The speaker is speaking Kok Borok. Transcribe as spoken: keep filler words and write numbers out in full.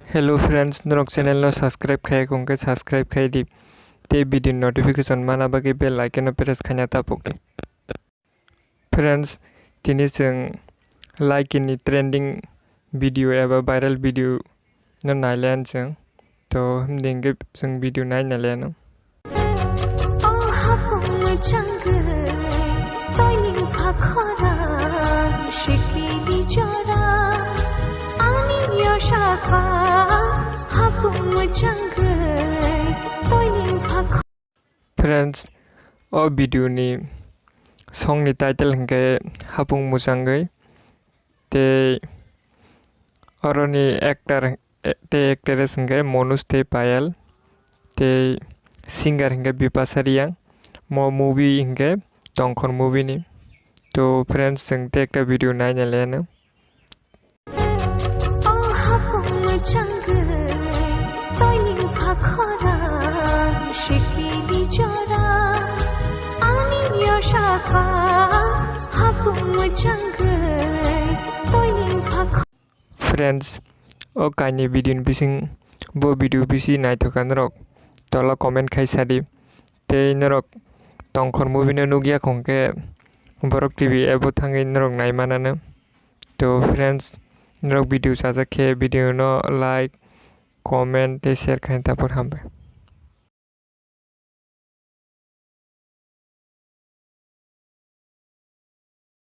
Hello friends, norok channel no subscribe khai kongke subscribe khai di. Tei video notification mana bagwi bell icon no press khaina tapok di. Friends, tini chwng like ni trending video eba viral video no nailen chwng. To himdengke chwng video nai nailen. O hapung mwchangwi toiling phakhora sikili jora ani yosakha hapung mwchangwi toiling phakhora. Friends, o video ni song ni title hingke Hapung Mwchangwi tei oroni actor tei actress hingke Monush tei Payal tei singer hingke Bipasha Reang. Mo movie hingke Tongkhor movie ni. To friends, chwng tei ekta video naina leno. O hapung mwchangwi toiling phakhora sikili jora ani yosakha hapung mwchangwi toiling phakhora. Friends, o kaini video ni bising bo video bisi naithokha norok tola comment khai sadi. Tei norok Tongkhor movie no nukya khongke Borok T V app o thangwi norok naimanano. To friends, norok video sajak khe video no like, comment tei share khai tapor hambai.